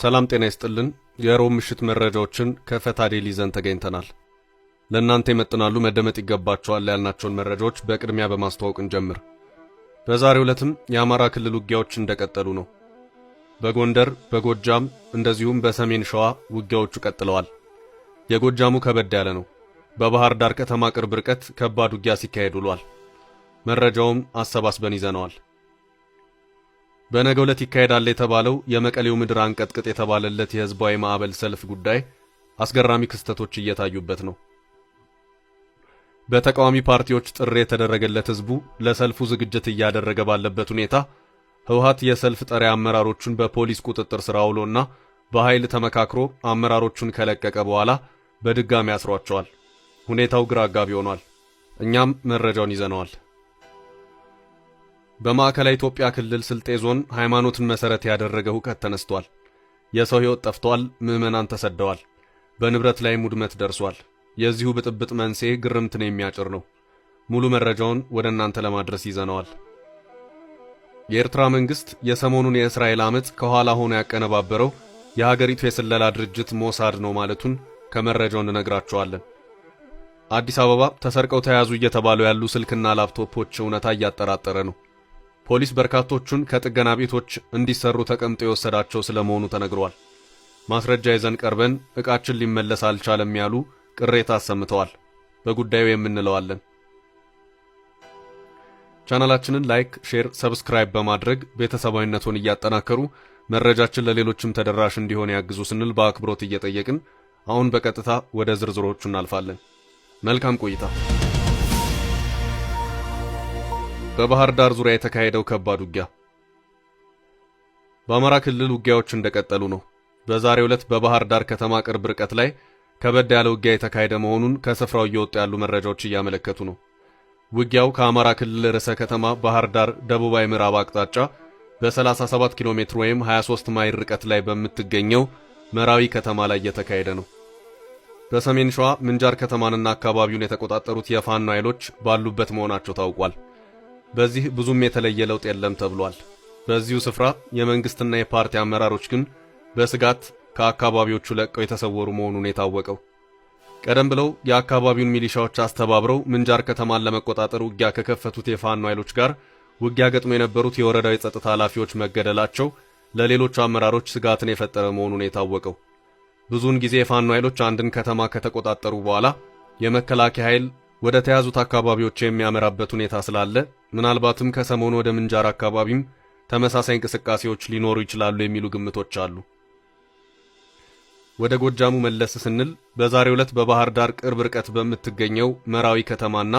ሰላም ጤና ይስጥልን። የሮብ ምሽት መረጃዎችን ከፈታ ዴይሊ ይዘን ተገኝተናል። ለእናንተ ይመጥናሉ፣ መደመጥ ይገባቸዋል ያልናቸውን መረጃዎች በቅድሚያ በማስተዋወቅ እንጀምር። በዛሬው ዕለትም የአማራ ክልል ውጊያዎች እንደቀጠሉ ነው። በጎንደር፣ በጎጃም እንደዚሁም በሰሜን ሸዋ ውጊያዎቹ ቀጥለዋል። የጎጃሙ ከበድ ያለ ነው። በባህር ዳር ከተማ ቅርብ ርቀት ከባድ ውጊያ ሲካሄድ ውሏል። መረጃውም አሰባስበን ይዘነዋል። በነገው ዕለት ይካሄዳል የተባለው የመቀሌው ምድር አንቀጥቅጥ የተባለለት የህዝባዊ ማዕበል ሰልፍ ጉዳይ አስገራሚ ክስተቶች እየታዩበት ነው። በተቃዋሚ ፓርቲዎች ጥሪ የተደረገለት ህዝቡ ለሰልፉ ዝግጅት እያደረገ ባለበት ሁኔታ ህወሓት የሰልፍ ጠሪ አመራሮቹን በፖሊስ ቁጥጥር ስር አውሎና በኃይል ተመካክሮ አመራሮቹን ከለቀቀ በኋላ በድጋሚ አስሯቸዋል። ሁኔታው ግራ አጋቢ ሆኗል። እኛም መረጃውን ይዘነዋል። በማዕከላዊ ኢትዮጵያ ክልል ስልጤ ዞን ሃይማኖትን መሰረት ያደረገ ሁከት ተነስቷል። የሰው ሕይወት ጠፍቷል። ምዕመናን ተሰደዋል። በንብረት ላይም ውድመት ደርሷል። የዚሁ ብጥብጥ መንስኤ ግርምትን የሚያጭር ነው። ሙሉ መረጃውን ወደ እናንተ ለማድረስ ይዘነዋል። የኤርትራ መንግስት የሰሞኑን የእስራኤል አመፅ ከኋላ ሆኖ ያቀነባበረው የሀገሪቱ የስለላ ድርጅት ሞሳድ ነው ማለቱን ከመረጃው እንነግራችኋለን። አዲስ አበባ ተሰርቀው ተያዙ እየተባሉ ያሉ ስልክና ላፕቶፖች እውነታ እያጠራጠረ ነው። ፖሊስ በርካቶቹን ከጥገና ቤቶች እንዲሰሩ ተቀምጦ የወሰዳቸው ስለመሆኑ ተነግሯል። ማስረጃ ይዘን ቀርበን ዕቃችን ሊመለስ አልቻለም ያሉ ቅሬታ አሰምተዋል። በጉዳዩ የምንለዋለን። ቻናላችንን like፣ share፣ subscribe በማድረግ ቤተሰባዊነቱን እያጠናከሩ መረጃችን ለሌሎችም ተደራሽ እንዲሆን ያግዙ ስንል በአክብሮት እየጠየቅን አሁን በቀጥታ ወደ ዝርዝሮቹ እናልፋለን። መልካም ቆይታ። በባህር ዳር ዙሪያ የተካሄደው ከባድ ውጊያ። በአማራ ክልል ውጊያዎች እንደቀጠሉ ነው። በዛሬው ዕለት በባህር ዳር ከተማ ቅርብ ርቀት ላይ ከበድ ያለ ውጊያ የተካሄደ መሆኑን ከስፍራው እየወጡ ያሉ መረጃዎች እያመለከቱ ነው። ውጊያው ከአማራ ክልል ርዕሰ ከተማ ባህር ዳር ደቡባዊ ምዕራብ አቅጣጫ በ37 ኪሎ ሜትር ወይም 23 ማይል ርቀት ላይ በምትገኘው መራዊ ከተማ ላይ እየተካሄደ ነው። በሰሜን ሸዋ ምንጃር ከተማንና አካባቢውን የተቆጣጠሩት የፋኖ ኃይሎች ባሉበት መሆናቸው ታውቋል። በዚህ ብዙም የተለየ ለውጥ የለም ተብሏል። በዚሁ ስፍራ የመንግስትና የፓርቲ አመራሮች ግን በስጋት ከአካባቢዎቹ ለቀው የተሰወሩ መሆኑን የታወቀው። ቀደም ብለው የአካባቢውን ሚሊሻዎች አስተባብረው ምንጃር ከተማን ለመቆጣጠር ውጊያ ከከፈቱት የፋኖ ኃይሎች ጋር ውጊያ ገጥሞ የነበሩት የወረዳው የጸጥታ ኃላፊዎች መገደላቸው ለሌሎቹ አመራሮች ስጋትን የፈጠረ መሆኑን የታወቀው። ብዙውን ጊዜ የፋኖ ኃይሎች አንድን ከተማ ከተቆጣጠሩ በኋላ የመከላከያ ኃይል ወደ ተያዙት አካባቢዎች የሚያመራበት ሁኔታ ስላለ ምናልባትም ከሰሞኑ ወደ ምንጃር አካባቢም ተመሳሳይ እንቅስቃሴዎች ሊኖሩ ይችላሉ የሚሉ ግምቶች አሉ። ወደ ጎጃሙ መለስ ስንል በዛሬው ዕለት በባህር ዳር ቅርብ ርቀት በምትገኘው መራዊ ከተማና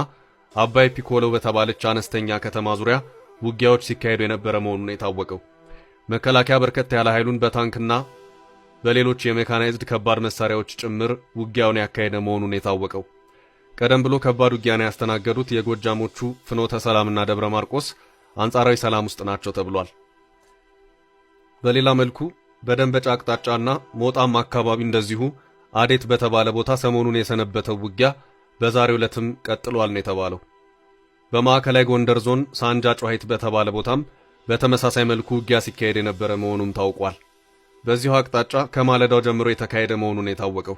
አባይ ፒኮሎ በተባለች አነስተኛ ከተማ ዙሪያ ውጊያዎች ሲካሄዱ የነበረ መሆኑን የታወቀው። መከላከያ በርከት ያለ ኃይሉን በታንክና በሌሎች የሜካናይዝድ ከባድ መሳሪያዎች ጭምር ውጊያውን ያካሄደ መሆኑን የታወቀው። ቀደም ብሎ ከባድ ውጊያን ያስተናገዱት የጎጃሞቹ ፍኖተ ሰላምና ደብረ ማርቆስ አንጻራዊ ሰላም ውስጥ ናቸው ተብሏል። በሌላ መልኩ በደንበጫ አቅጣጫና ሞጣም አካባቢ እንደዚሁ አዴት በተባለ ቦታ ሰሞኑን የሰነበተው ውጊያ በዛሬው ዕለትም ቀጥሏል ነው የተባለው። በማዕከላዊ ጎንደር ዞን ሳንጃ ጨዋሂት በተባለ ቦታም በተመሳሳይ መልኩ ውጊያ ሲካሄድ የነበረ መሆኑም ታውቋል። በዚሁ አቅጣጫ ከማለዳው ጀምሮ የተካሄደ መሆኑን የታወቀው።